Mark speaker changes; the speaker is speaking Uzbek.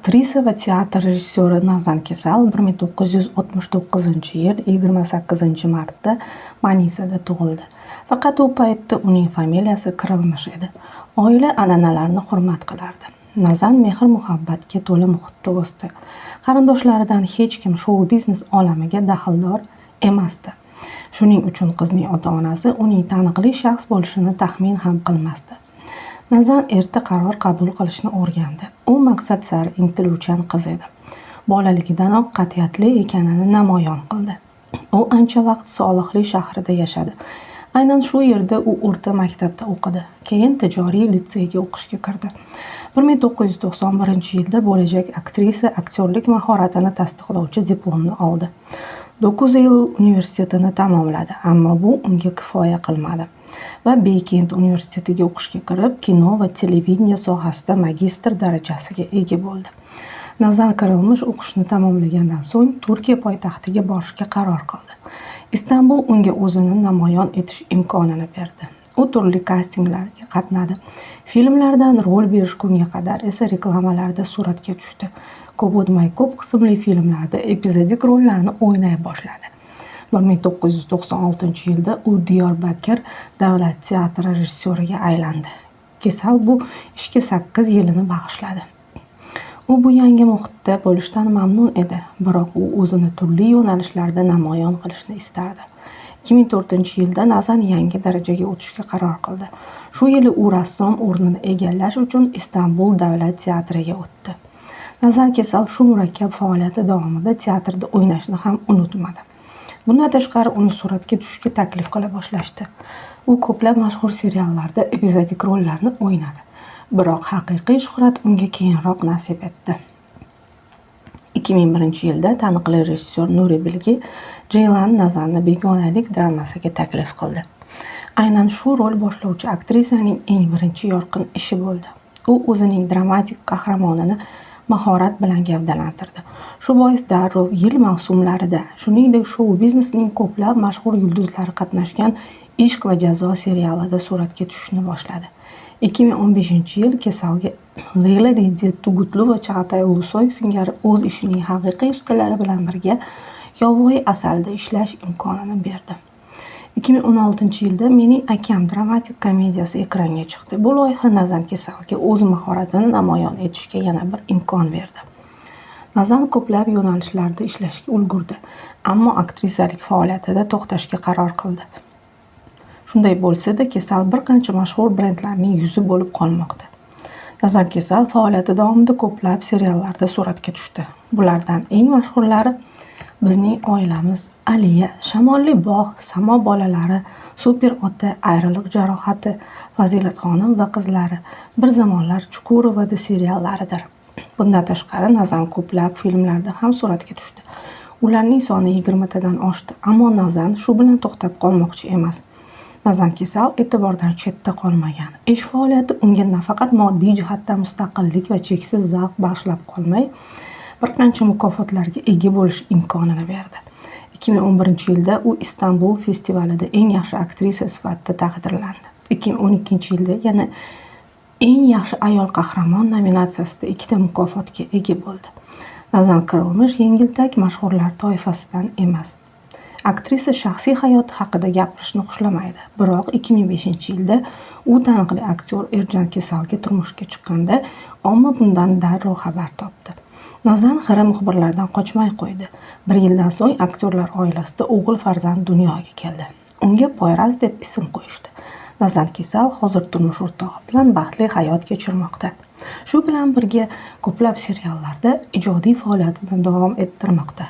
Speaker 1: Aktrisa va teatr rejissyori Nazan Kesal 1969-yil 28-martda Manisada tug'ildi. Faqat u paytda uning familiyasi Kirilmish edi. Oila an'analarni hurmat qilardi. Nazan mehr-muhabbatga to'la muhitda o'sdi. Qarindoshlaridan hech kim shou-biznes olamiga daxldor emasdi. Shuning uchun qizning ota-onasi uning taniqli shaxs bo'lishini taxmin ham qilmasdi. Nazan erta qaror qabul qilishni o'rgandi. U maqsad sari intiluvchan qiz edi. Bolaligidanoq qat'iyatli ekanini namoyon qildi. U ancha vaqt Solihli shahrida yashadi. Aynan shu yerda u o'rta maktabda o'qidi. Keyin tijoriy litseyga o'qishga kirdi. 1991-yilda bo'lajak aktrisa aktyorlik mahoratini tasdiqlovchi diplomni oldi. Dokuz Eylul universitetini tamomladi, ammo bu unga kifoya qilmadi va Beykent universitetiga o'qishga kirib, kino va televideniye sohasida magistr darajasiga ega bo'ldi. Nazan Kirilmish o'qishni tamomlagandan so'ng Turkiya poytaxtiga borishga qaror qildi. Istanbul unga o'zini namoyon etish imkonini berdi. U turli kastinglarga qatnadi. Filmlardan rol berishgunga qadar esa reklamalarda suratga tushdi. Ko'p o'tmay ko'p qismli filmlarda epizodik rollarni o'ynay boshladi. 1996-yilda u Diyorbakir davlat teatri rejissyoriga aylandi. Kesal bu ishga 8 yilini bag'ishladi. U bu yangi muhitda bo'lishdan mamnun edi, biroq u o'zini turli yo'nalishlarda namoyon qilishni istardi. 2004-yilda Nazan yangi darajaga o'tishga qaror qildi. Shu yili u rassom o'rnini egallash uchun Istanbul davlat teatriga o'tdi. Nazan Kesal shu murakkab faoliyati davomida teatrda o'ynashni ham unutmadi. Bundan tashqari uni suratga tushishga taklif qila boshlashdi. U ko'plab mashhur seriallarda epizodik rollarni o'ynadi. Biroq haqiqiy shuhrat unga keyinroq nasib etdi. 2001-yilda taniqli rejissyor Nuri Bilge Jeylan Nazanni "Begonalik" dramasiga taklif qildi. Aynan shu rol boshlovchi aktrisaning eng birinchi yorqin ishi bo'ldi. U o'zining dramatik qahramonini mahorat bilan gavdalantirdi. Shu bois darrov yil mavsumlarida, shuningdek shou-biznesning ko'plab mashhur yulduzlari qatnashgan "Ishq va jazo" serialida suratga tushishni boshladi. 2015-yil Kesalga Leyla Lidiya Tugutlu va Chag'atay Ulusoy singari o'z ishining haqiqiy ustalari bilan birga "Yovvoyi asalda" ishlash imkonini berdi. 2016-yilda "Mening akam" dramatik komediyasi ekranga chiqdi. Bu loyiha Nazan Kesalga o'z mahoratini namoyon etishga yana bir imkon berdi. Nazan ko'plab yo'nalishlarda ishlashga ulgurdi, ammo aktrisalik faoliyatida to'xtashga qaror qildi. Shunday bo'lsa-da, Kesal bir qancha mashhur brendlarning yuzi bo'lib qolmoqda. Nazan Kesal faoliyati davomida ko'plab seriallarda suratga tushdi. Bulardan eng mashhurlari "Bizning oilamiz", "Aliya", "Shamolli bog'", "Samo bolalari", "Super ota", "Ayriliq jarohati", "Fazilatxonim va qizlari", "Bir zamonlar Chukurovada" seriallaridir. Bundan tashqari Nazan ko'plab filmlarda ham suratga tushdi. Ularning soni 20 tadan oshdi, ammo Nazan shu bilan to'xtab qolmoqchi emas. Nazan Kesal e'tibordan chetda qolmagan. Ish faoliyati unga nafaqat moddiy jihatdan mustaqillik va cheksiz zavq bag'ishlab qolmay, bir qancha mukofotlarga ega bo'lish imkonini berdi. 2011-yilda u Istanbul festivalida eng yaxshi aktrisa sifatida taqdirlandi. 2012-yilda yana eng yaxshi ayol qahramon nominatsiyasida ikkita mukofotga ega bo'ldi. Nazan Kirilmish yengiltak mashhurlar toifasidan emas. Aktrisa shaxsiy hayoti haqida gapirishni xushlamaydi. Biroq 2005-yilda u taniqli aktyor Erjan Kesalga turmushga chiqqanda omma bundan darrov xabar topdi. Nazan xira muxbirlardan qochmay qo'ydi. Bir yildan so'ng aktyorlar oilasida o'g'il farzand dunyoga keldi. Unga Poyraz deb ism qo'yishdi. Nazan Kesal hozir turmush o'rtog'i bilan baxtli hayot kechirmoqda. Shu bilan birga ko'plab seriallarda ijodiy faoliyatini davom ettirmoqda.